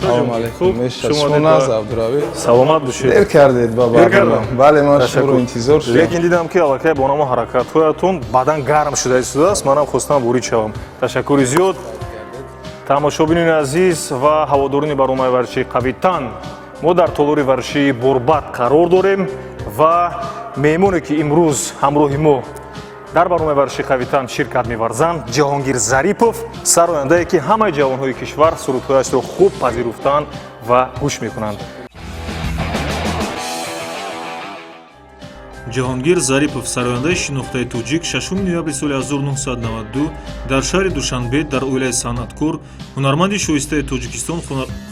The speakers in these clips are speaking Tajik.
Салом алейкум. Шумо наз Абдурави. Саломат бошед. Дер кардед ба барнома. Бале, ман шуморо интизор шудам. Лекин дидам ки аллакай бо намо ҳаракатҳоятон бадан гарм шуда истодааст. Манам хостам ворид шавам. Ташаккури зиёд. Тамошобинони азиз ва ҳаводорони барномаи варзишии Қавитан, мо дар толори варзишии Борбад қарор дорем ва меҳмоне ки имрӯз ҳамроҳи мо дар барномаи варзишии Қавитан ширкат меварзанд, Ҷаҳонгир Зарипов, сарояндае ки ҳамаи ҷавонҳои кишвар сурудҳояшро хуб пазируфтанд ва гӯш мекунанд. Ҷаҳонгир Зарипов, сарояндаи шинохтаи тоҷик, 6 ноябри соли 1992 дар шаҳри Душанбе дар оилаи санъаткор, ҳунарманди шоистаи Тоҷикистон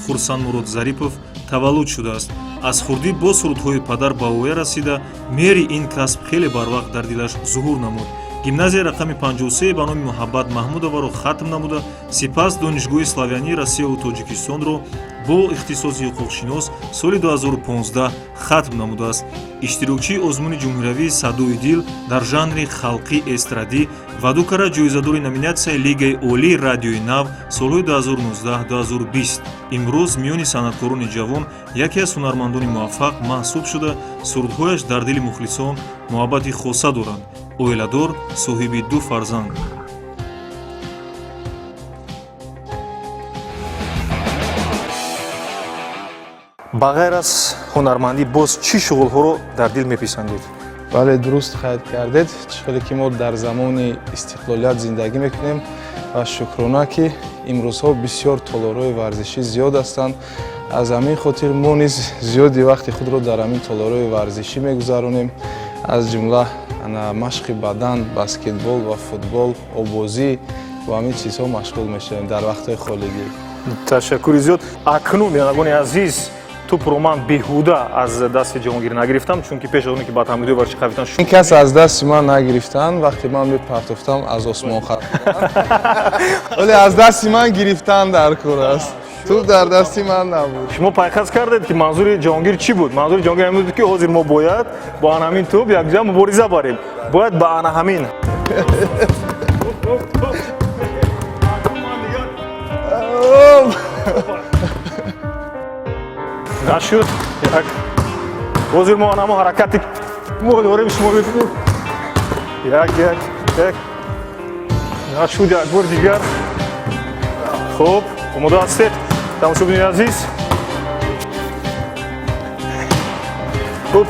Хурсандмурод Зарипов таваллуд шудааст. Аз хурдӣ бо сурудҳои падар ба воя расида, меҳри ин касб хеле барвақт дар дилаш зуҳур намуд. Гимназияи рақами 53 ба номи Муҳаббат Маҳмудоваро хатм намуда, сипас Донишгоҳи славянии Россияву Тоҷикистонро бо ихтисоси ҳуқуқшинос соли 2015 хатм намудааст. Иштирокчии озмуни ҷумҳуриявии «Садои дил» дар жанри халқӣ эстрадӣ ва ду кара ҷоизадори номинатсияи Лигаи олии радиои нав солҳои 2019-2020. Имрӯз миёни санъаткорони ҷавон яке аз ҳунармандони муваффақ маҳсуб шуда, сурудҳояш дар дили мухлисон муҳаббати хоса доранд. Оиладор, соҳиби ду фарзанд. Ба ғайр аз ҳунармандӣ боз чӣ шуғлҳоро дар дил меписандед? Бале, дуруст қайд кардед. Чӣ хеле ки мо дар замони истиқлолият зиндагӣ мекунем ва шукрона ки имрӯзҳо бисёр толорҳои варзишӣ зиёд ҳастанд. Аз ҳамин хотир мо низ зиёди вақти худро дар ҳамин толорҳои варзишӣ мегузаронем. Аз ҷумла машқи бадан, баскетбол ва футбол, обозӣ бо ҳамин чизҳо машғул мешавем дар вақтҳои холигӣ. Ташаккури зиёд. Акнун, бинандагони азиз, тӯпро ман беҳуда аз дасти Ҷаҳонгир нагирифтам, чунки пеш аз оне ки ба тамринҳои варзиши Қавитан Ин кас аз дасти ман нагирифтан, вақте ман мепартофтам, аз осмон хат. Вале аз дасти ман гирифтан дар кор аст. Туп дар дасти ман набуд. Шумо пайхас кардед ки манзури Ҷаҳонгир чӣ буд? Манзури ҷаҳонгир ҳамин буд ки ҳозир мо бояд бо ана ҳамин тӯп якҷоя мубориза барем, бояд ба ана ҳамин. Нашуд. Як ҳозир мо анамо ҳаракати мо дорем, шумо мекунед. Як, як, як, нашуд, як бор дигар. Хуб, омода ҳастед, тамошобинони азиз? Хуб.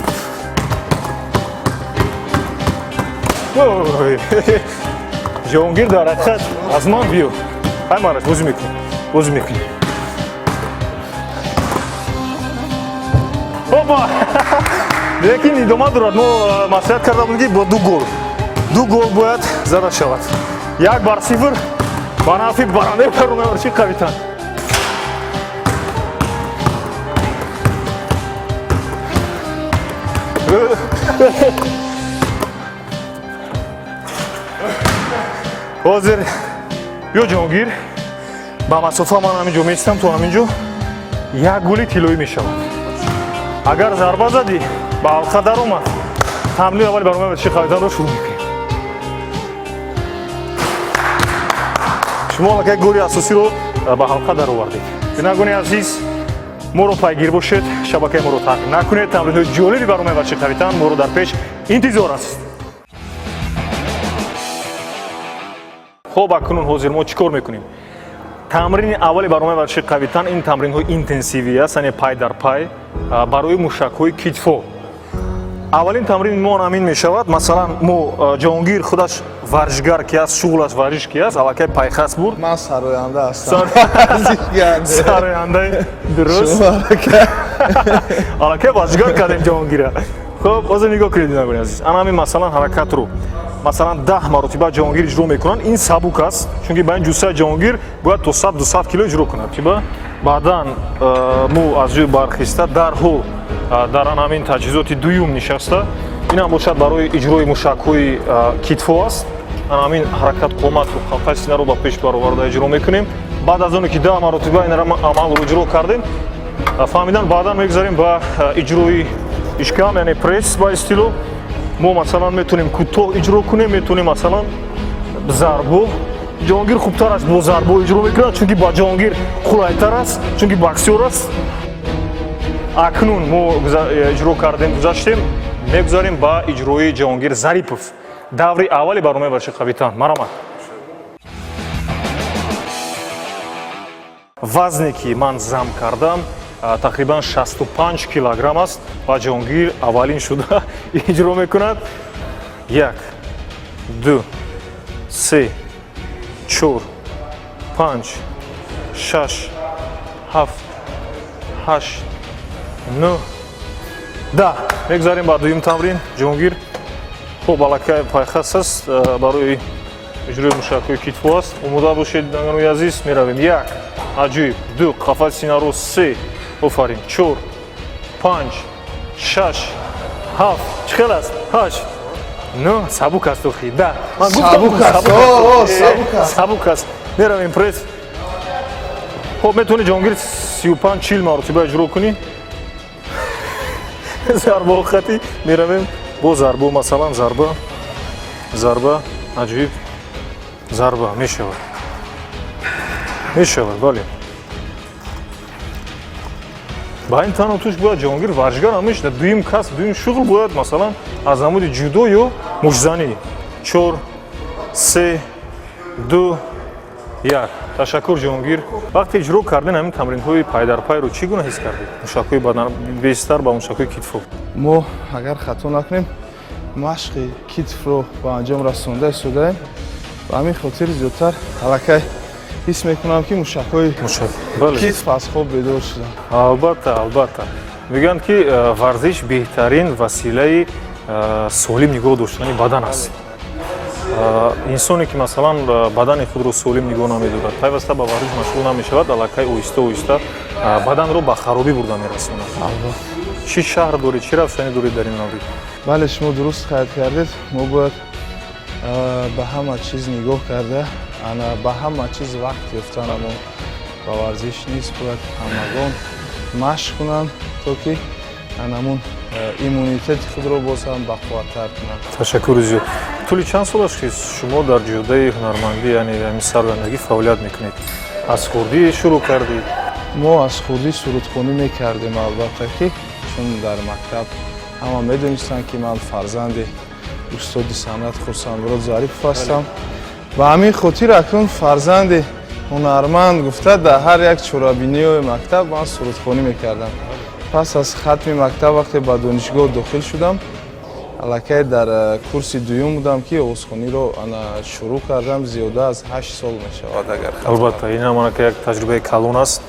Ой, Ҷаҳонгир дар ҳақиқат аз ман биё. Ай, мараш, бозӣ мекунем, бозӣ мекунем. Опа, лекин идома дорад. Мо маслиҳат карда будем, ки бо ду гол, ду гол бояд зада шавад. 1-0 ба нафи барандаи барномаи варзишии Қавитан. Ҳозир ё Ҷаҳонгир, ба масофа ман ҳамин ҷо меистам то ҳамин ҷо як гули тиллоӣ мешавад. Агар зарба задӣ, ба ҳалқа даромад, тамрини аввали барномаи варзишии Қавитанро шурӯъ мекунем. Шумо аллакай голи асосиро ба ҳалқа даровардед. Бинандагони азиз, моро пайгир бошед, шабакаи моро тарк накунед. Тамринҳои ҷолиби барномаи варзишии Қавитан моро дар пеш интизор аст. Хоб, акнун ҳозир мо чӣ кор мекунем? Тамрини аввали барномаи варзишии Қавитан ин тамринҳои интенсивӣ аст, яъне пай дар пай барои мушакҳои китфо. Аввалин тамрини мо ҳамин мешавад. Масалан, мо Ҷаҳонгир худаш варзишгар ки аст, шуғлаш варзиш ки аст, аллакай пайхас бурд. Ман сароянда ҳастам. Сарояндаи, дуруст, аллакай варзишгар кардем Ҷаҳонгира. Хуб, ҳозир нигоҳ кунед, бинандагони азиз, ана ҳамин, масалан, ҳаракатро, масалан, 10 маротиба Ҷаҳонгир иҷро мекунанд. Ин сабук аст, чунки ба ин ҷуссаи Ҷаҳонгир бояд то 100-200 кило иҷро кунад. Тиба баъдан мо аз ҷои бархиста дарҳол дар ан ҳамин таҷҳизоти дуюм нишаста, инам бошад барои иҷрои мушакҳои китфо аст. Ан ҳамин ҳаракат қоматро, қалқаи синаро ба пеш бароварда иҷро мекунем. Баъд аз оне ки 10 маротиба ин амалро иҷро кардем, фаҳмидан, баъдан мегузарем ба иҷрои ишкам, яъне пресс ба истилоҳ. Мо, масалан, метавонем кӯтоҳ иҷро кунем, метавонем, масалан, зарбо. Ҷаҳонгир хубтар аст бо зарбо иҷро мекунад, чунки ба Ҷаҳонгир қулайтар аст, чунки боксёр аст. Акнун мо иҷро кардем, гузаштем, мегузарем ба иҷрои Ҷаҳонгир Зарипов, даври аввали барномаи варзиши қавитан. Марҳамат. Вазне, ки ман зам кардам, тақрибан 65 килограмм аст ва Ҷаҳонгир аввалин шуда иҷро мекунад. Як, ду, се, чор, панҷ, шаш, ҳафт, ҳашт, нӯҳ, 10. Мегузарем ба дуюм тамрин. Ҷаҳонгир, хуб, аллакай пайхас аст, барои иҷрои мушакҳои китфо аст. Омода бошед, бинандагони азиз, меравем. Як, аҷоиб, ду, қафаси синаро, се, офарин, чор, панҷ, шаш, ҳафт, чӣ хел аст, ҳашт, нӯҳ, сабук аст, охи, 10. Ман гуфтам, Сабук аст. сабук О, аст. сабук аст. Сабук аст. Меравем пресс. Хуб, метавонӣ, Ҷаҳонгир, 35, 40 маротиба иҷро кунӣ. Зарбаҳо хати меравем бо зарбо, масалан, зарба, зарба, аҷоиб, зарба мешавад, мешавад, бале. Ба ин тану туш бояд Ҷаҳонгир варзишгар ҳам мешуда. Дуюм касб, дуюм шуғл бояд, масалан, аз намуди ҷудо ё муштзанӣ. Чор, се, ду, як. Ташаккур, Ҷаҳонгир. Вақте иҷро карден ҳамин тамринҳои пайдарпайро, чӣ гуна ҳис кардед мушакҳои бадан, бештар ба мушакҳои китфо? Мо, агар хато накунем, машқи китфро ба анҷом расонда истодаем. Ба ҳамин хотир зиёдтар аллакай ҳис мекунам, ки мушакҳои мушак, бале, китф аз хоб бедор шуданд. Албатта, албатта, мегӯянд, ки варзиш беҳтарин василаи солим нигоҳ доштани бадан аст. Инсоне, ки, масалан, бадани худро солим нигоҳ намедорад, пайваста ба варзиш машғул намешавад, аллакай оҳиста оҳиста баданро ба харобӣ бурда мерасонад. Чӣ шарҳ доред, чӣ равшанӣ доред дар ин маврид? Бале, шумо дуруст қайд кардед. Мо бояд ба ҳама чиз нигоҳ карда, ана ба ҳама чиз вақт ёфтанамон, ба варзиш низ бояд ҳамагон машқ кунанд, то ки анамун иммунитети худро боз ҳам бақувваттар кунанд. Ташаккури зиёд. Тӯли чанд сол аст, ки шумо дар ҷодаи ҳунармандӣ, яъне ҳамин сарояндагӣ, фаъолият мекунед? Аз хурдӣ шурӯъ кардед? Мо аз хурдӣ сурудхонӣ мекардем, албатта, ки чун дар мактаб ҳама медонистанд, ки ман фарзанди устоди санъат Хурсандмурод Зарипов ҳастам. Ба ҳамин хотир акнун фарзанди ҳунарманд гуфта, дар ҳар як чорабиниҳои мактаб ман сурудхонӣ мекардам. Пас аз хатми мактаб, вақте ба донишгоҳ дохил шудам, аллакай дар курси дуюм будам, ки овозхониро ана шурӯъ кардам. Зиёда аз 8 сол мешавад, агар хато Албатта, ин ҳам анака як таҷрибаи калон аст.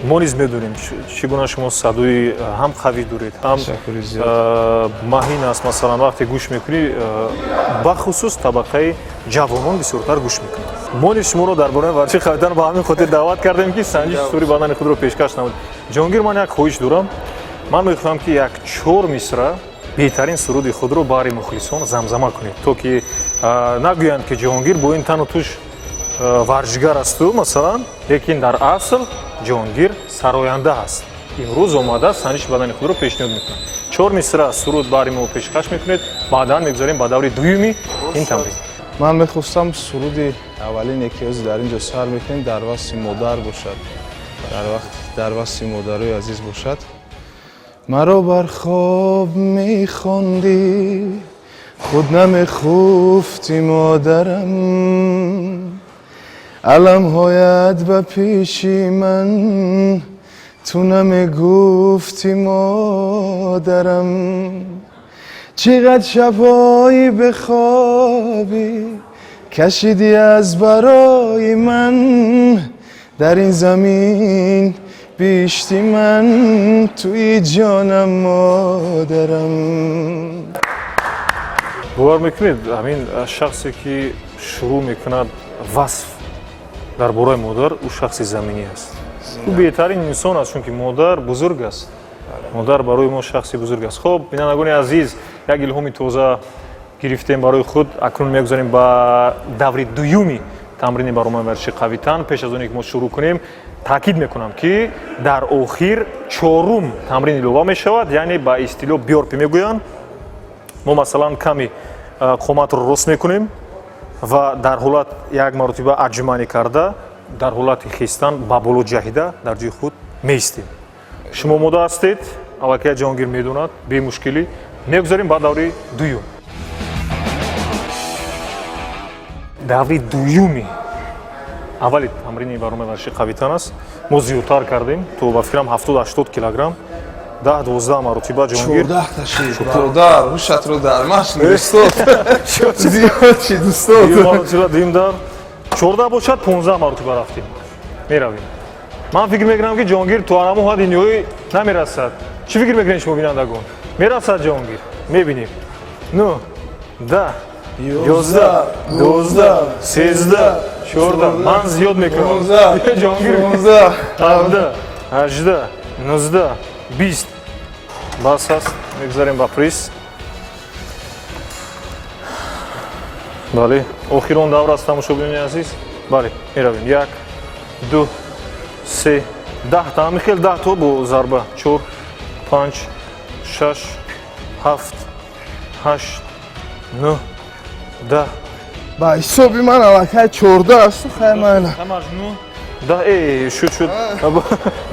Мо низ медонем, чӣ гуна шумо садои ҳам қавӣ доред, ҳам Ташаккури зиёд. Маҳин аст. Масалан, вақте гӯш мекунӣ, бахусус табақаи ҷавонон бисёртар гӯш мекунанд. Мо низ шуморо дар бораи варзиши қавитан ба ҳамин хотир даъват кардем, ки санҷиши сури бадани худро пешкаш намуд. Ҷаҳонгир, ман як хоҳиш дорам. Ман мехоҳам, ки як чор мисра беҳтарин суруди худро баҳри мухлисон замзама кунед, то ки нагӯянд, ки Ҷаҳонгир бо ин тану туш варзишгар асту, масалан, лекин дар асл Ҷаҳонгир сароянда аст, имрӯз омада санҷиши бадани худро пешниҳод мекунад. Чор мисра суруд баҳри мо пешкаш мекунед, баъдан мегузарем ба даври дуюми ин тамрин. Ман мехостам суруди аввалине, ки ҳозир дар ин ҷо сар мекунем, дар васфи модар бошад, дар вақт дар васфи модарои азиз бошад. Маро бар хоб мехондӣ, худ намехуфтӣ, модарам. Аламҳоят ба пеши ман ту намегуфтӣ, модарам. Чӣ қадр шабҳои бехобӣ кашидӣ аз барои ман. Дар ин замин биҳишти ман туи, ҷонам, модарам. Бовар мекунед, ҳамин шахсе, ки шурӯъ мекунад васф дар бораи модар, ӯ шахси заминӣ аст, ӯ беҳтарин инсон аст, чунки модар бузург аст, модар барои мо шахси бузург аст. Хуб, бинандагони азиз, як илҳоми тоза гирифтем барои худ. Акнун мегузарем ба даври дуюми тамрини барномаи варзиши қавитан. Пеш аз оне ки мо шурӯъ кунем, таъкид мекунам, ки дар охир чорум тамрин илова мешавад, яъне ба истилоҳ бёрпи мегӯянд. Мо, масалан, ками қоматро рост мекунем. Ва дар ҳолат як маротиба отжимание карда, дар ҳолати хестан ба боло ҷаҳида дар ҷои худ меистем. Шумо омода ҳастед? Аллакай Ҷаҳонгир медонад, бемушкилӣ. Мегузарем ба даври дуюм. Даври дуюми аввали тамрини барномаи варзиши қавитан аст. Мо зиёдтар кардем, то ба фикрам 70-80 килограмм, 10-12 маротиба, Ҷаҳонгир. 14 шид, бародар, ҳушатро дар машқ, дӯстод, зиёд чи, дӯстод. Маротиба дуюм дар 14 бошад, 15 маротиба рафтем. Меравем. Ман фикр мекунам, ки Ҷаҳонгир то ҳамон ҳадди ниҳоӣ намерасад. Чӣ фикр мекунед шумо, бинандагон? Мерасад Ҷаҳонгир? Мебинем. Нӯ, 10, 11, 12, 13, 14. Ман зиёд мекунам, Ҷаҳонгир. 17, 18, 19, 20. Бас аст. Мегузарем ба приз. Бале, охирон давр аст, тамошобинони азиз. Бале, меравем. Як, ду, се, 10 та, ҳамин хел 10 то бо зарба. Чор, панҷ, шаш, ҳафт, ҳашт, нӯҳ, 10. Ба ҳисоби ман аллакай 14 асту, хай, майла. Ҳамаш нӯҳ, 10. Э, шуд, шуд.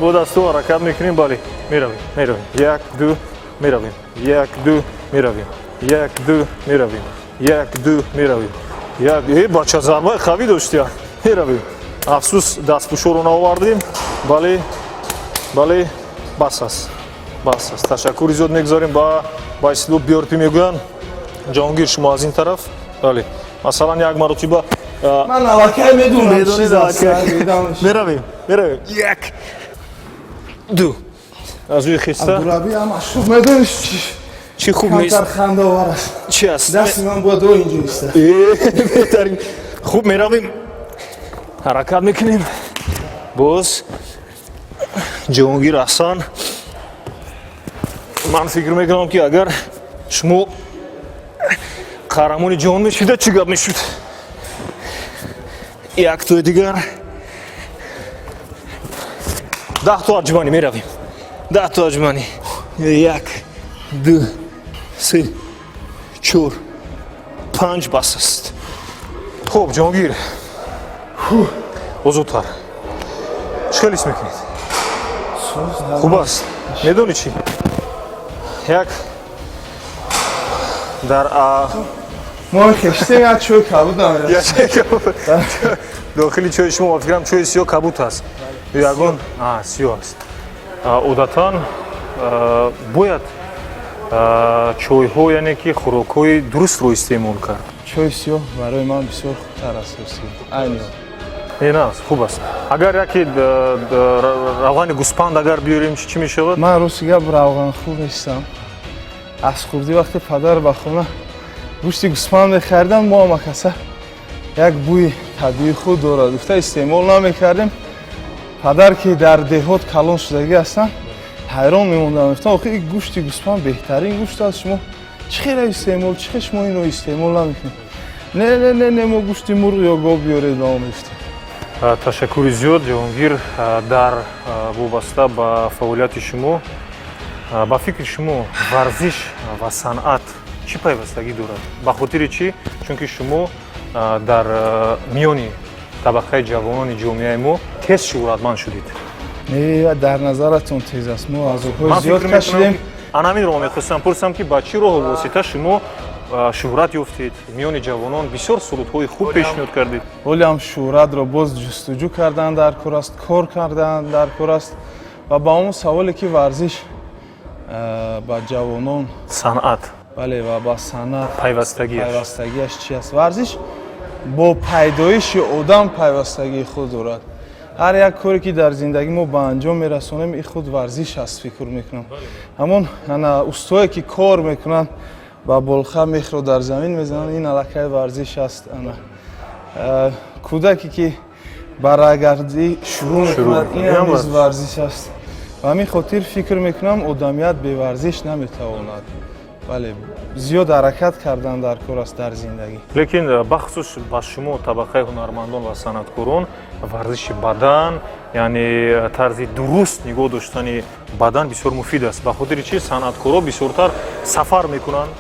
Бо дасту ҳаракат мекунем. Бале, меравем, меравем. Як, ду, меравем. Як, ду, меравем. Як, ду, меравем. Як, ду, меравем. Як. Э, бача, зарбаи қавӣ доштия. Меравем. Афсӯс, дастпӯшоро наовардем. Бале, бале, бас аст, бас аст. Ташаккури зиёд. Мегузорем ба истилоҳ бёрпи мегӯянд. Ҷаҳонгир, шумо аз ин тараф. Бале, масалан, як маротиба. Ман аллакай медонам. Меравем, меравем. Як, ду, аз рӯи хеста. Абдураби ҳамаш хуб медониш. Чӣ хуб нест? Камтар хандаовар аст. Чӣ аст? Дасти ман бояд о инҷо иста. Беҳтарин. Хуб, меравем, ҳаракат мекунем. Боз Ҷаҳонгир Аҳсан. Ман фикр мекунам, ки агар шумо қаҳрамони ҷаҳон мешуда, чӣ гап мешуд? Як тои дигар, 10 то отжимание. Меравем, 10 то отжимание. Як, ду, се, чор, панҷ. Бас аст. Хуб, Ҷаҳонгир, озодтар. Чӣ хел ҳис мекунед? Хуб аст? Медонӣ чӣ, як дар Мо хештем, як чой кабуд намерасад. Дохили чои шумо, ба фикрам, чои сиёҳ кабуд аст ё ягон сиёҳ аст. Одатан бояд чойҳо, яъне ки хӯрокҳои дурустро истеъмол кард. Чои сиёҳ барои ман бисёр хубтар аст, айни. Не, на, хуб аст. Агар яке равғани гӯспанд агар биёрем, чӣ мешавад? Ман, рости гап, равғанхӯр нестам. Аз хурдӣ вақте падар ба хона гӯшти гӯспанд мехаридам, мо ҳама каса як бӯи табиии худ дорад гуфта истеъмол намекардем. Падар, ки дар деҳот калон шудагӣ ҳастанд, ҳайрон мемондам, мегуфтам: «Охи, ин гӯшти гӯспанд беҳтарин гӯшт аст, шумо чӣ хела истеъмол, чӣ хел шумо инро истеъмол намекунед?» «Не, не, не, не, мо гӯшти мурғ ё гов биёред ба мо», мегуфтем. Ташаккури зиёд, Ҷаҳонгир. Дар вобаста ба фаъолияти шумо, ба фикри шумо, варзиш ва санъат чӣ пайвастагӣ дорад? Ба хотири чӣ? Чунки шумо дар миёни табақаи ҷавонони ҷомеаи мо тез шӯҳратманд шудед. Не, дар назаратон тез аст. Мо азобҳои Ман зиёд фикр мекунам, кашидем. ки ана ҳаминро мехостам пурсам, ки ба чӣ роҳу восита шумо шӯҳрат ёфтед, миёни ҷавонон бисёр сурудҳои хуб пешниҳод кардед. Ҳоле ҳам шӯҳратро боз ҷустуҷӯ кардан дар кор аст, кор кардан дар кор аст. Ва ба он саволе, ки варзиш ба ҷавонон санъат бале, ва ба санъат пайвастагиаш. Пайвастагиаш чи аст? Варзиш бо пайдоиши одам пайвастагии худ дорад. Ҳар як коре, ки дар зиндагӣ мо ба анҷом мерасонем, ин худ варзиш аст, фикр мекунам. Ҳамон ана устое, ки кор мекунанд, ба болха мехро дар замин мезананд, ин аллакай варзиш аст. Ана кӯдаке, ки ба рагардӣ шурӯъ мекунад, ин ҳам низ варзиш аст. Ба ҳамин хотир фикр мекунам, одамият беварзиш наметавонад. Бале, зиёд ҳаракат кардан дар кор аст дар зиндагӣ. Лекин бахусус ба шумо, табақаи ҳунармандон ва санъаткорон, варзиши бадан, яъне тарзи дуруст нигоҳ доштани бадан бисёр муфид аст. Ба хотири чи? Санъаткорон бисёртар сафар мекунанд.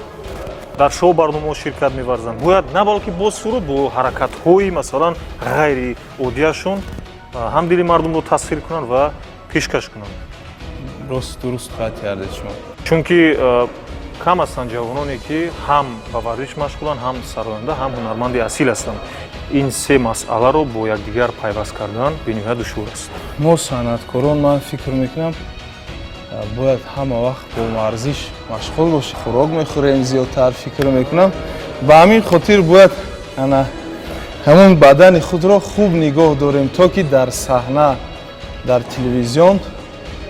Дар шоу барномаҳо ширкат меварзанд, бояд на балки бо суруд, бо ҳаракатҳои, масалан, ғайриоддияшон ҳам дили мардумро тасхир кунанд ва пешкаш кунанд. Рост, дуруст қайд кардед шумо. Чунки кам ҳастанд ҷавононе, ки ҳам ба варзиш машғуланд, ҳам сароянда, ҳам ҳунарманди асил ҳастанд. Ин се масъаларо бо якдигар пайваст кардан бениҳоят душвор аст. Мо, санъаткорон, ман фикр мекунам, бояд ҳама вақт бо варзиш машғул бошем. Хӯрок мехӯрем зиёдтар, фикр мекунам, ба ҳамин хотир бояд ана ҳамон бадани худро хуб нигоҳ дорем, то ки дар саҳна, дар телевизион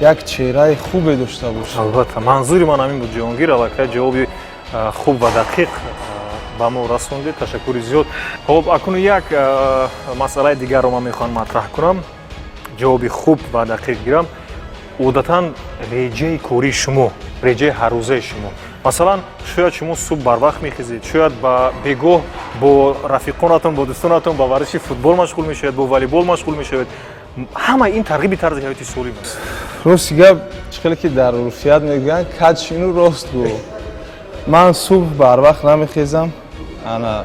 як чеҳраи хубе дошта бошем. Албатта, манзури ман ҳамин буд, Ҷаҳонгир. Аллакай ҷавоби хуб ва дақиқ ба мо расондед, ташаккури зиёд. Хоб, акнун як масъалаи дигарро ман мехоҳам матраҳ кунам, ҷавоби хуб ва дақиқ гирам. Одатан реҷаи кории шумо, реҷаи ҳаррӯзаи шумо, масалан, шояд шумо субҳ барвақт мехезед, шояд ба бегоҳ бо рафиқонатон, бо дӯстонатон ба варзиши футбол машғул мешавед, бо волейбол машғул мешавед. Ҳама ин тарғиби тарзи ҳаёти солим аст. Рости гап, чӣ хеле ки дар урфият мегӯянд, каҷ шину, рост гӯ. Ман субҳ барвақт намехезам, ана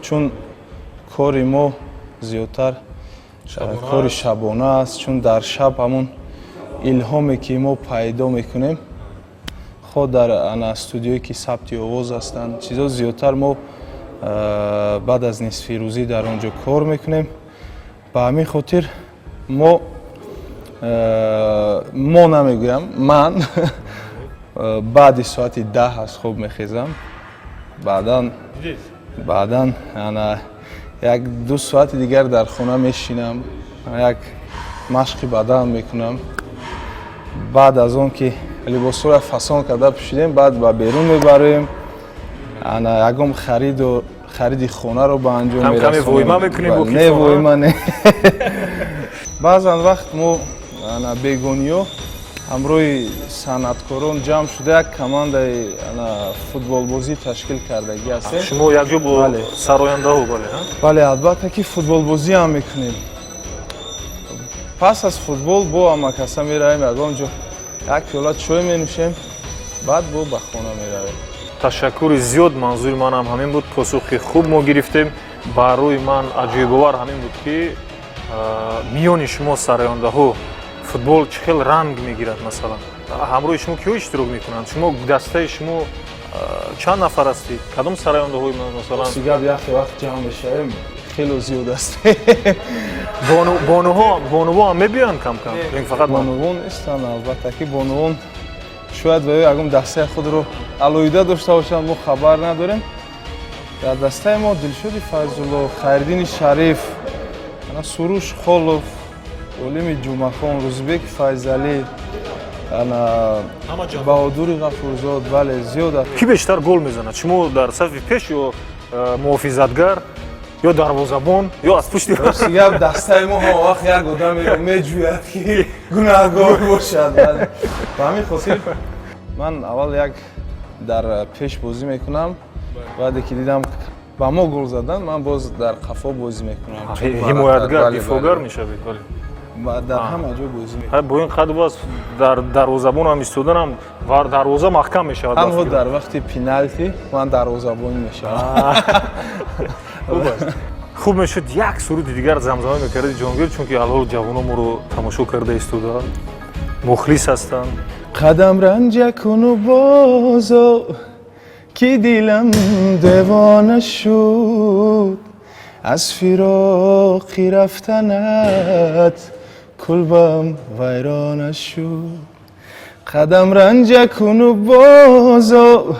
чун кори мо зиёдтар кори шабона аст, чун дар шаб ҳамон илҳоме, ки мо пайдо мекунем, хо дар ана студиое, ки сабти овоз ҳастанд, чизо зиёдтар мо баъд аз нисфирӯзӣ дар он ҷо кор мекунем. Ба ҳамин хотир мо намегӯям, ман баъди соати 10 аз хоб мехезам. Баъдан ана як ду соати дигар дар хона мешинам, як машқи бадан мекунам. Баъд аз он ки либосҳоро фасон карда пӯшидем, баъд ба берун мебароем, ана ягон хариду хариди хонаро ба анҷом Кам-каме войма мекунем бо Не, китфон, войма не. Баъзан вақт мо, ана бегониё, ҳамроҳи санъаткорон ҷамъ шуда, як командаи ана футболбозӣ ташкил кардагӣ ҳастем. Шумо якҷо бо Бале. сарояндаҳо, бале, ҳа? Бале, албатта, ки футболбозӣ ҳам мекунем. Пас аз футбол бо ҳамакаса меравем ягон ҷо, як пиёла чой менӯшем, баъд бо ба хона меравем. Ташаккури зиёд. Манзури манам ҳамин буд, посухи хуб мо гирифтем. Барои ман аҷоибовар ҳамин буд, ки миёни шумо сарояндаҳо футбол чӣ хел ранг мегирад. Масалан, ҳамроҳи шумо киҳо иштирок мекунанд? Шумо, дастаи шумо чанд нафар ҳастед? Кадом сарояндаҳои, масалан? Гап, яхе вақт ҷамъ мешавем, хело зиёд аст. Бонуҳо, бонуво ҳам мебиёянд камкам ё ин фақат Бонувон нестанд, албатта, ки бонувон шояд ва ё ягон дастаи худро алоҳида дошта бошанд, мо хабар надорем. Дар дастаи мо Дилшоди Файзулло, Хайриддини Шариф, ана Суруш Холов, Олими Ҷумъахон, Рӯзбек Файзалӣ, ана Баҳодури Ғафурзод, бале, зиёд аст. Кӣ бештар гол мезанад? Шумо дар сафи пеш ё муҳофизатгар ё дарвозабон ё аз пушти? Рости гап, дастаи мо ҳама вақт як одамеро меҷӯяд, ки гунаҳгор бошад. Бале, ба ҳамин хотир ман аввал як дар пеш бозӣ мекунам, баъде ки дидам, ба мо гол задан, ман боз дар қафо бозӣ мекунам. Ҳимоятгар, Бале, дифоъгар бале. мешавед, бале. Ва дар ҳама ҷо бозӣ мекунам. Ҳа, бо ин қадр боз дар дарвозабон ҳам истоданам ва дарвоза маҳкам мешавад. Танҳо ба фикрам. дар вақти пеналти ман дарвозабонӣ мешавам. Хуб аст. Хуб мешуд, як суруди дигар замзама мекарди, Ҷонгир, чунки алҳол ҷавоно моро тамошо карда истодаанд, мухлис ҳастанд. Қадам ранҷа куну бозо, ки дилам девона шуд аз фироқи рафтанат, кулбам вайрона шуд. Қадам ранҷа куну бозо,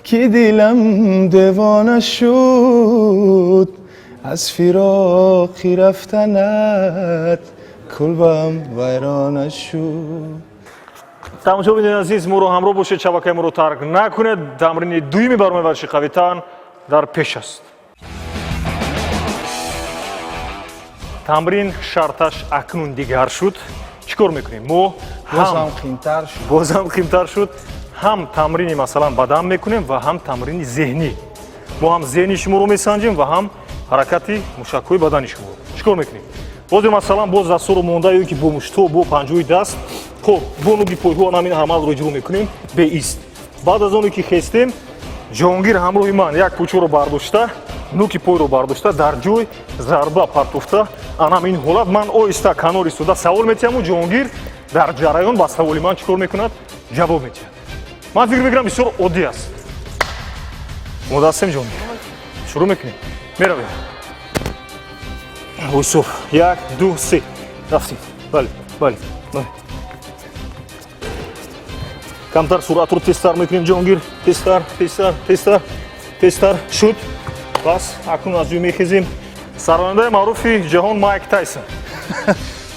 ки дилам девона шуд аз фироқи рафтанат, кулбам вайрона шуд. Тамошобинони азиз, моро ҳамроҳ бошед, шабакаи моро тарк накунед. Тамрини дуюми барномаи варзиши қавитан дар пеш аст. Тамрин шарташ акнун дигар шуд. Чӣ кор мекунем мо? Боз ҳам қиинтар шуд. Боз ҳам қиинтар шуд. Ҳам тамрини, масалан, бадан мекунем ва ҳам тамрини зеҳнӣ. Мо ҳам зеҳни шуморо месанҷем ва ҳам ҳаракати мушакҳои бадани шуморо. Чӣ кор мекунем бозе? Масалан, боз дастҳоро монда ё ки бо муштҳо, бо панҷои даст, хоб, бо нуги пойҳо ҳамин амалро иҷро мекунем беист. Баъд аз оне ки хестем, Ҷоҳонгир ҳамроҳи ман як пӯчоро бардошта, нуки пойро бардошта, дар ҷой зарба партофта. Анам ин ҳолат ман оҳиста канор истода савол метиҳаму Ҷоҳонгир дар ҷараён ба саволи ман чӣ кор мекунад? Ҷавоб метиҳад. Ман фикр мекунам, бисёр оддӣ аст. Омода ҳастем, Ҷоҳонгир? Шурӯъ мекунем, меравем. Юсуф, як, ду, се, рафтем. Бале, бале, бале. Камтар суръатро тезтар мекунем, Ҷоҳонгир. Тезтар, тезтар, тезтар, тезтар. Шуд, бас. Акнун аз ҷой мехезем. Сарояндаи маъруфи ҷаҳон Майк Тайсон?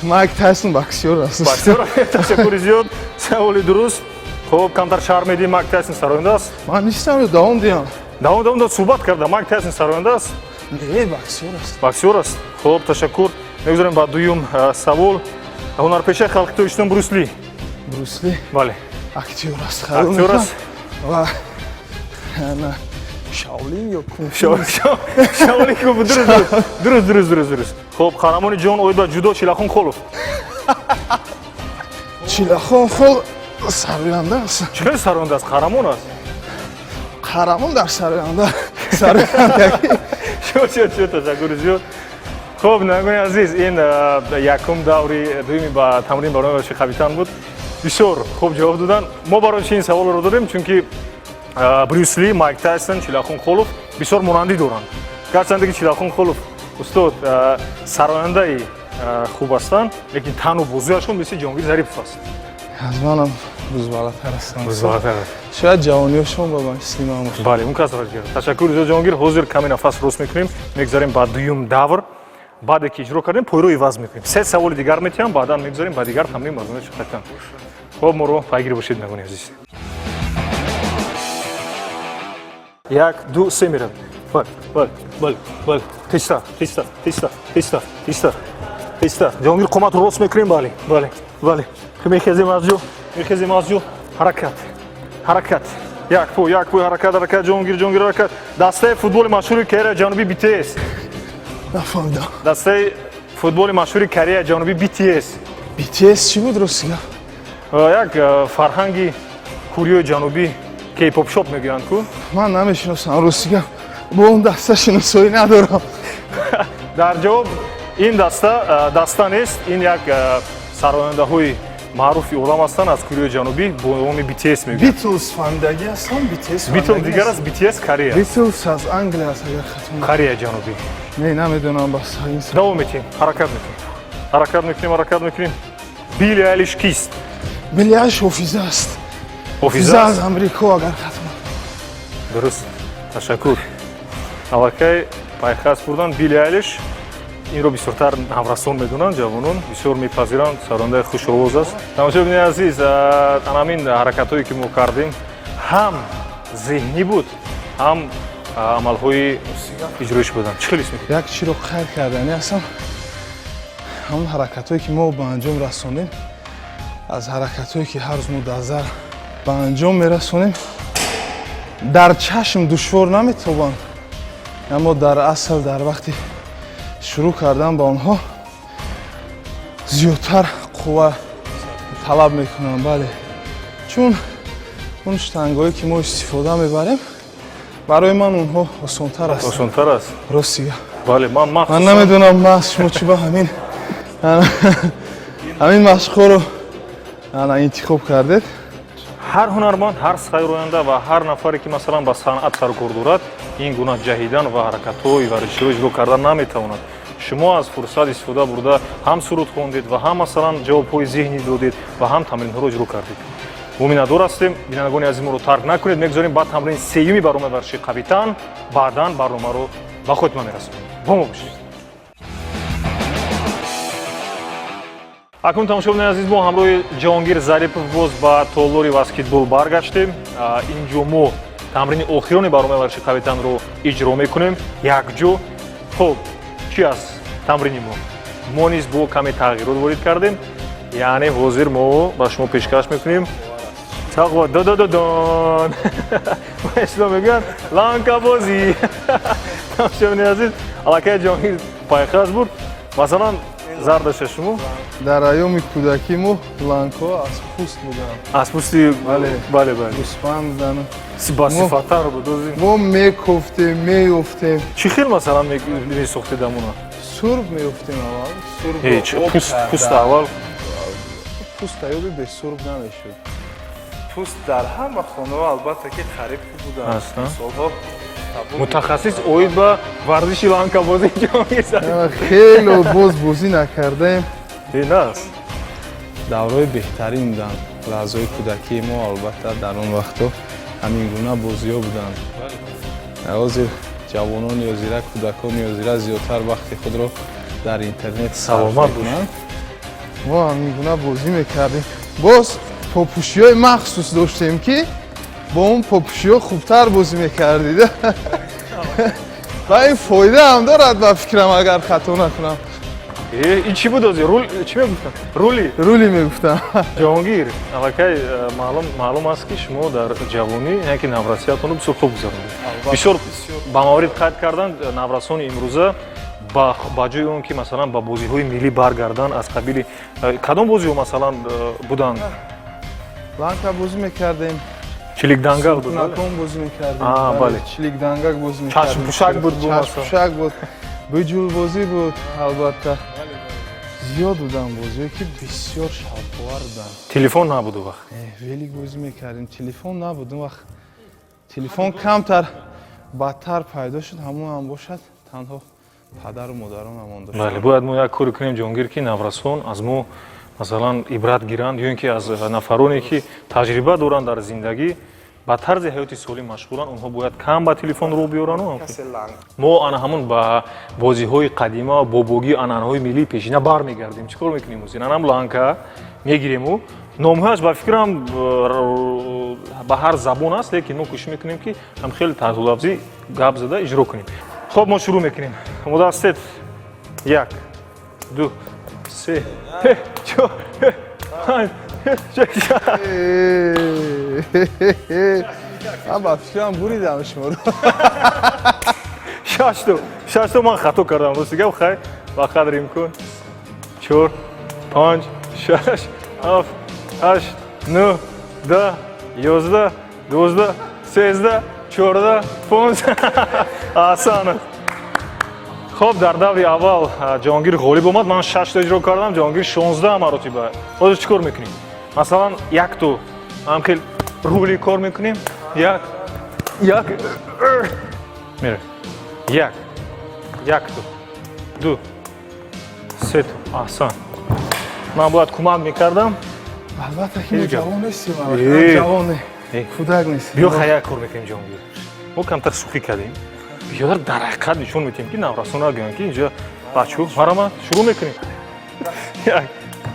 Майк Тайсон боксёр аст. Боксёр. Ташаккури зиёд, саволи дуруст. Хуб, камтар шарҳ медиҳем. Майк Тайсон сароянда аст? Ман нистам, давом диҳам? Давом, давом. Суҳбат карда. Майк Тайсон сароянда аст? Не, боксёр аст. Боксёр аст. Хуб, ташаккур. Мегузарем ба дуюм савол. Ҳунарпешаи халқи Тоҷикистон Брюс Ли? Брюс Ли? Бале. Актёр аст. Актёр аст. Ва Шаолин ё Шаолин кунг-фу. Дуруст, дуруст, дуруст, дуруст, дуруст. Хуб, қаҳрамони ҷаҳон оид ба ҷудо Чилахон Холов? Чилахон Хол сароянда аст. Чӣ хеле сароянда аст? Қаҳрамон аст. Қаҳрамон дар сароянда, сарояндагӣ. Шуд, шуд, шуд. Ташаккури зиёд. Хуб, бинандагони азиз, ин якум даври дуюми ба тамрин барои варзиши қавитан буд. Бисёр хуб ҷавоб доданд. Мо барои чи ин саволро додем? Чунки Брюс Ли, Майк Тайсон, Чилахон Холов бисёр монандӣ доранд. Гарчанде ки Чилахон Холов устод сарояндаи хуб ҳастанд, лекин тану бозуяшон мисли Ҷоҳонгир Зарипов аст. Аз манам рӯзбалатар ҳастанд. Рӯзбалатар аст. Шояд ҷавониёшон ба мисли ман бошад. Бале, он кас. Ташаккури зиёд, Ҷоҳонгир. Ҳозир каме нафас рост мекунем, мегузарем ба дуюм давр. Баъде ки иҷро кардем, пойро иваз мекунем, се саволи дигар метиҳам, баъдан мегузарем ба дигар тамрин барномаи қавитан. Хуб, моро пайгир бошед, бинандагони азиз. Як, ду, се, меравем. Бале, бале, бале, бале. Тезтар, тезтар, тезтар, тезтар, тезтар, тезтар. Ҷоҳонгир, қоматро рост мекунем. Бале, бале, бале. Мехезем аз ҷо, мехезем аз ҷо. Ҳаракат, ҳаракат. Як пой, як пой, ҳаракат, ҳаракат, Ҷоҳонгир, Ҷоҳонгир, ҳаракат. Дастаи футболи машҳури Кореяи Ҷанубӣ BTS? Нафаҳмидам. Дастаи футболи машҳури Кореяи Ҷанубӣ BTS. BTS чӣ буд, рости гап? Як фарҳанги Кореяи Ҷанубӣ, K-pop шоп мегӯянд ку. Ман намешиносам, рости гап, бо он даста шиносоӣ надорам. Дар ҷавоб, ин даста даста нест, ин як сарояндаҳои маъруфи олам ҳастанд аз Кореяи Ҷанубӣ, бо номи BTS мегӯянд. Битлз фаҳмидагӣ ҳастам, BTS. Битлз дигар аст, BTS Корея. Битлз аз Англия аст, агар хато. Кореяи Ҷанубӣ. Не, намедонам, бас. Давом метиҳем, ҳаракат мекунем, ҳаракат мекунем, ҳаракат мекунем. Билли Айлиш кист? Билли Айлиш ҳофиза аст. Ҳофиза аз Амрико, агар хато. Дуруст, ташаккур. Аллакай пайхас бурдан. Билли Айлиш, инро бисёртар наврасон медонанд, ҷавонон бисёр мепазиранд, сарондаи хушовоз аст. Тамошобини азиз, анамин ҳаракатҳое ки мо кардем, ҳам зеҳнӣ буд, ҳам амалҳои иҷроиш буданд. Чӣ хел ҳис мекунед? Як чиро қайд кардани ҳастам: ҳамон ҳаракатҳое ки мо ба анҷом расондем, аз ҳаракатҳое ки ҳар рӯз мо дар зал ба анҷом мерасонем, дар чашм душвор наметобанд, аммо дар асл дар вақти шурӯъ кардан ба онҳо зиёдтар қувва талаб мекунанд. Бале, чун он штангое ки мо истифода мебарем, барои ман онҳо осонтар аст. Осонтар аст. Рости гап. Бале, ман ман махсусан намедонам, ман шумо чӣ ба ҳамин машқҳоро ана интихоб кардед. Ҳар ҳунарманд, ҳар сароянда ва ҳар нафаре ки, масалан, ба санъат сарукор дорад, ин гуна ҷаҳидан ва ҳаракатҳои варзиширо иҷро кардан наметавонад. Шумо аз фурсат истифода бурда, ҳам суруд хондед ва ҳам, масалан, ҷавобҳои зеҳнӣ додед ва ҳам тамринҳоро иҷро кардед. Мо миннатдор ҳастем. Бинандагони азиз, моро тарк накунед. Мегузорем ба тамрини сеюми барномаи варзиши қавитан, баъдан барномаро ба хотима мерасонем. Бо мо бошед. Акнун, тамошобинони азиз, мо ҳамроҳи Ҷаҳонгир Зарипов боз ба толори баскетбол баргаштем. Инҷо мо тамрини охирони барномаи варзиши қавитанро иҷро мекунем якҷо. Хуб, чӣ аст тамрини мо? Мо низ бо каме тағйирот ворид кардем, яъне ҳозир мо ба шумо пешкаш мекунем тақва додододон, ба мегӯянд ланкабозӣ. Тамошобинони азиз, аллакай Ҷаҳонгир пайхас буд, масалан. Зардаша шумо. Дар айёми кӯдакӣ мо ланкҳо аз пӯст буданд. Аз пӯсти. Бале. Бале, бале. Гӯсфанд буданд. Басифаттар буд. Мо мекофтем, меёфтем. Чӣ хел, масалан, месохтед амуна? Сурб меёфтем аввал. Сурб. Ҳеҷ пӯст аввал. Пӯст аёби бесурб намешуд. Пӯст дар ҳама хонаҳо, албатта, ки қариб хуб буданд. Солҳо. Мутахассис оид ба варзиши ланкабозӣ Ҷаҳонгир. Хело боз бозӣ накардаем. Нас. Давраи беҳтарин буданд лаҳзаҳои кӯдакии мо. Албатта, дар он вақтҳо ҳамин гуна бозиҳо буданд. Ҳозир ҷавонони ҳозира, кӯдакони ҳозира зиёдтар вақти худро дар интернет Саломат. Мекунанд. Мо ҳамин гуна бозӣ мекардем. Боз попӯшиҳои махсус доштем, ки бо он попӯшиҳо хубтар бозӣ мекардид, ва ин фоида ҳам дорад, ба фикрам, агар хато накунам. Ин чӣ буд озир? Рул чӣ мегуфтанд? Рули? Рули мегуфтам. Ҷаҳонгир, аллакай маълум аст, ки шумо дар ҷавонӣ, яъне ки наврасиятонро бисёр хуб гузарондед. Бисёр ба маврид қайд карданд, наврасони имрӯза ба ҷои он ки, масалан, ба бозиҳои миллӣ баргарданд, аз қабили кадом бозиҳо, масалан, буданд? Ланка бозӣ мекардем. Чиликдангак буд? Након бозӣ мекардем. Бале. Чиликдангак бозӣ мекардем. Чашмпӯшак буд. Чашмпӯшак буд, биҷулбозӣ буд. Албатта, зиёд буданд бозиҳое, ки бисёр шавқовар буданд. Телефон набуд у вақт? Велик бозӣ мекардем. Телефон набуд он вақт. Телефон камтар баъдтар пайдо шуд, ҳамон ҳам бошад, танҳо падару модаронамон Бале. Доштанд. Бояд мо як коре кунем, Ҷаҳонгир, ки наврасон аз мо, масалан, ибрат гиранд ё ин ки аз нафароне, ки таҷриба доранд дар зиндагӣ, ба тарзи ҳаёти солим машғуланд. Онҳо бояд кам ба телефон рӯ биёрану мо ана ҳамун ба бозиҳои қадима, бобогӣ, анъанаҳои миллии пешина бармегардем. Чӣ кор мекунем ҳозир? Анам ланка мегирему, номҳояш, ба фикрам, ба ҳар забон аст, лекин мо кӯшиш мекунем, ки ҳам хеле таҳтулафзӣ гап зада иҷро кунем. Хоб, мо шурӯъ мекунем. Омода ҳастед? Як, ду, се, чор, панҷ, шаш. Ман ба фикрам, буридам шуморо. Шашто, шашто. Ман хато кардам, рости гап. Хай, ба қадри имкон. Чор, панҷ, шаш, ҳафт, ҳашт, нӯҳ, 10, 11, 12, 13, 14, 15. Аҳсан. Хоб, дар даври аввал Ҷаҳонгир ғолиб омад. Ман шашто иҷро кардам, Ҷаҳонгир 16 маротиба. Ҳозир чӣ кор мекунем? Масалан, якто ҳам хел рули кор мекунем. Як, як, мерем. Як, якто, ду, сето. Аҳсан. Ман бояд кӯмак мекардам. Албатта, ки мо Ҳеҷ гап. ҷавон нестем. Э. Ҷавоне, Э. кӯдак нестем. Биё, хай, як кор мекунем, Ҷаҳонгир. Мо камтар шӯхӣ кардем, бисёр дар ҳақиқат нишон медиҳем, ки наврасона гӯянд, ки инҷа бачаҳо. Марама, шурӯъ мекунем. Як,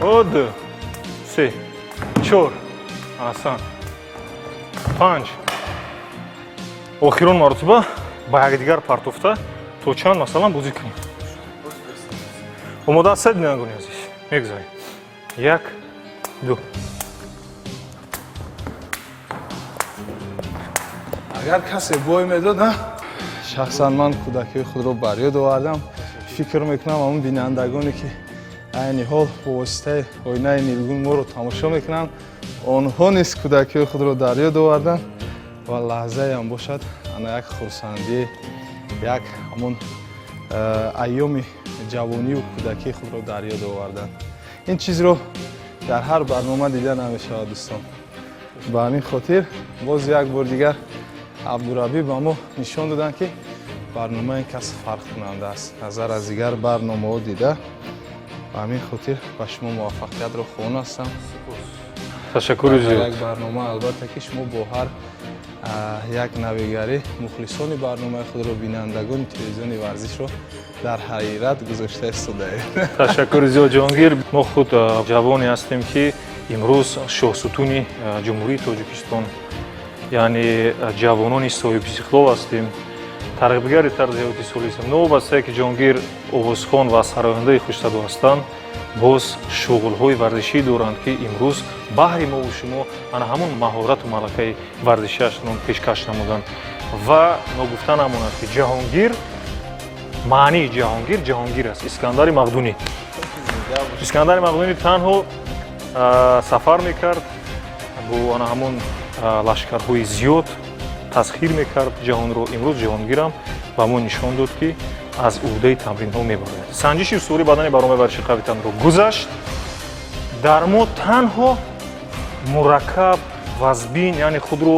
о, ду, се, чор. Аҳсан. Панҷ. Охирон маротиба ба якдигар партофта то чанд, масалан, бозӣ кунем. Омода ҳастед, бинандагони азиз? Мегузарем. Як, ду. Агар касе бой медод, а? Шахсан ман кӯдакии худро бар ёд овардам. Фикр мекунам, ҳамон бинандагоне, ки айни ҳол бо воситаи оинаи нилгун моро тамошо мекунанд, онҳо низ кӯдакиҳои худро дар ёд оварданд ва лаҳзаеам бошад, ана як хурсандӣ, як ҳамон айёми ҷавонию кӯдакии худро дар ёд оварданд. Ин чизро дар ҳар барнома дида намешавад, дӯстон. Ба ҳамин хотир боз як бор дигар Абдурабӣ ба мо нишон доданд, ки барнома ин кас фарқкунанда аст назар аз дигар барномаҳо дида. Ба ҳамин хотир ба шумо муваффақиятро хоҳон ҳастам. Ташаккури Дар зиёд. як барнома, албатта, ки шумо бо ҳар як навигарӣ мухлисони барномаи худро, бинандагони телевизиони варзишро дар ҳайрат гузошта истодаед. Ташаккури зиёд, Ҷаҳонгир. Мо худ ҷавоне ҳастем, ки имрӯз шоҳсутуни Ҷумҳурии Тоҷикистон, яъне ҷавонони соҳибистиқлол ҳастем, тарғибгари тарзи ҳаёти солим. Новобастае ки Ҷаҳонгир овозхон ва сарояндаи хушсадо ҳастанд, боз шуғлҳои варзишӣ доранд, ки имрӯз баҳри мову шумо ана ҳамон маҳорату малакаи варзишиашро пешкаш намуданд. Ва ногуфта намонад, ки Ҷаҳонгир, маънии Ҷаҳонгир, Ҷаҳонгир аст, Искандари Мақдунӣ. Искандари Мақдунӣ танҳо сафар мекард бо ана ҳамон лашкарҳои зиёд, тасхир мекард ҷаҳонро. Имрӯз Ҷаҳонгирам ба мо нишон дод, ки аз уҳдаи тамринҳо мебарояд. Санҷиши устувории бадани барномаи варзиши қавитанро гузашт. Дар мо танҳо мураккаб, вазбин, яъне худро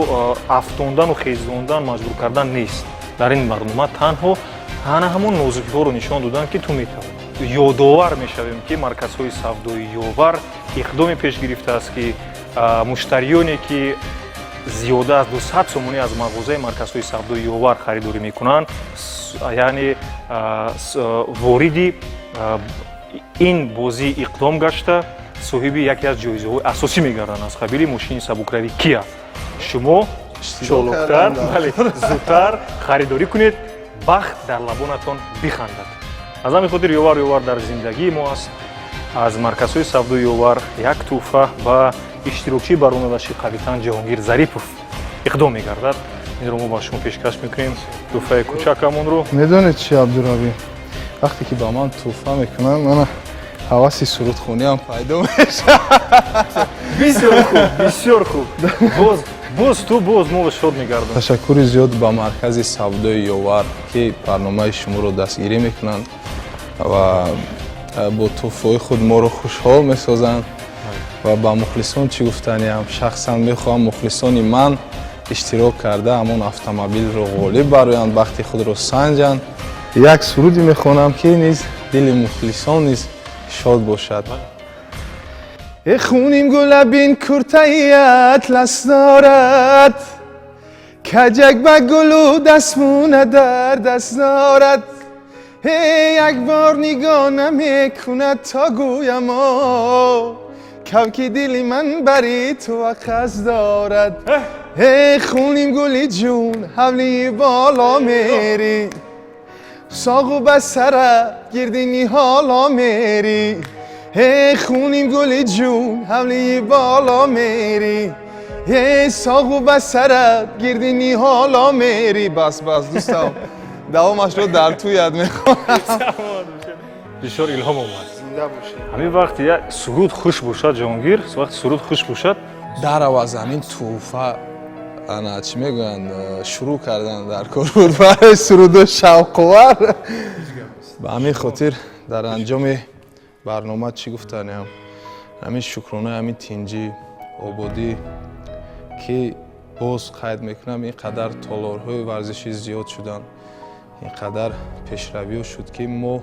афтондану хезондан, маҷбур кардан нест. Дар ин барнома танҳо ана ҳамон нозукиҳоро нишон доданд, ки ту метавонӣ. Ёдовар мешавем, ки марказҳои савдои Ёвар иқдоме пеш гирифтааст, ки муштариёне, ки зиёда аз 200 сомонӣ аз мағозаи марказҳои савдои Ёвар харидорӣ мекунанд, яъне вориди ин бозии иқдом гашта, соҳиби яке аз ҷоизаҳои асосӣ мегарданд аз қабили мошини сабукрави Кия. Шумо чолоктар, бале, зудтар харидорӣ кунед, бахт дар лабонатон бихандад. Аз ҳамин хотир Ёвар, Ёвар дар зиндагии мо аст. Аз марказҳои савдои Ёвар як тӯҳфа ба иштирокчии барномаи варзиши қавитан Ҷаҳонгир Зарипов иқдом мегардад. Инро мо ба шумо пешкаш мекунем, тӯҳфаи кӯчакамонро. Медонед чи, Абдуравӣ, вақте ки ба ман тӯҳфа мекунанд, мана ҳаваси сурудхониам пайдо мешавад. Бисёр хуб, бисёр хуб. Боз, боз ту, боз мо шод мегардем. Ташаккури зиёд ба маркази савдои Ёвар, ки барномаи шуморо дастгирӣ мекунанд ва бо тӯҳфаҳои худ моро хушҳол месозанд. Ва ба мухлисон чӣ гуфтаниам? Шахсан мехоҳам мухлисони ман иштирок карда, ҳамон автомобилро ғолиб бароянд, бахти худро санҷанд. Як суруде мехонам, ки низ дили мухлисон низ шод бошад. Э, хуним гулабин куртаи атлас дорад, каҷак ба гулу дастмона дар даст дорад. Э, як бор нигоҳ намекунад, то гӯямо кавки дили ман бари ту қасд дорад. Э, хуним гули ҷун, ҳавлии боло мери, соғу ба сара гирди ниҳоло мери. Э, хуним гули ҷун, ҳавлии боло мери, э, соғу ба сара гирди ниҳоло мери. Бас, бас, дӯстам, давомашро дар туят мехоҳам. Бисёр илҳом омад. Ҳамин вақт як суруд хуш бошад, Ҷаҳонгир, вақти суруд хуш бошад. Дар аваз ҳамин тӯҳфа, ана чӣ мегӯянд, шурӯъ кардан дар кор буд барои суруду шавқовар. Ба ҳамин хотир дар анҷоми барнома чӣ гуфтаниам? Ҳамин шукронаи ҳамин тинҷӣ, ободӣ, ки боз қайд мекунам, ин қадар толорҳои варзишӣ зиёд шуданд, ин қадар пешравиҳо шуд, ки мо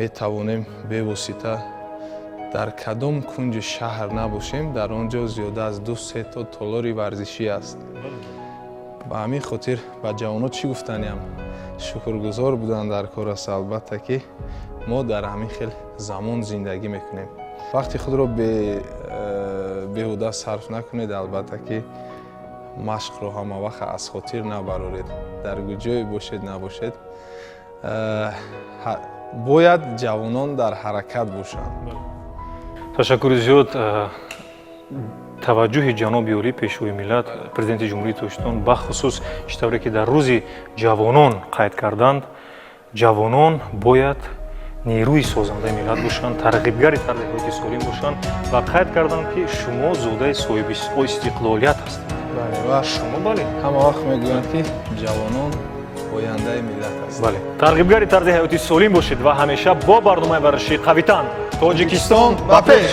метавонем бевосита дар кадом кунҷи шаҳр набошем, дар он ҷо зиёда аз ду се то толори варзишӣ аст. Ба ҳамин хотир ба ҷавонот чӣ гуфтаниам? Шукргузор будан дар кор аст, албатта, ки мо дар ҳамин хел замон зиндагӣ мекунем. Вақти худро беҳуда сарф накунед, албатта, ки машқро ҳама вақт аз хотир набароред. Дар куҷое бошед, набошед, бояд ҷавонон дар ҳаракат бошанд. Ташаккури зиёд. Таваҷҷӯҳи ҷаноби олӣ, Пешвои миллат, Президенти Ҷумҳурии Тоҷикистон, бахусус чӣ тавре ки дар Рӯзи ҷавонон қайд карданд, ҷавонон бояд нерӯи созандаи миллат бошанд, тарғибгари тарзи ҳаёти солим бошанд, ва қайд карданд, ки шумо зодаи соҳиби истиқлолият ҳастед. Ва шумо, бале. Ҳама вақт мегӯянд, ки ҷавонон ояндаи миллат аст. Бале, тарғибгари тарзи ҳаёти солим бошед ва ҳамеша бо барномаи варзишии қавитан. Тоҷикистон, ба пеш!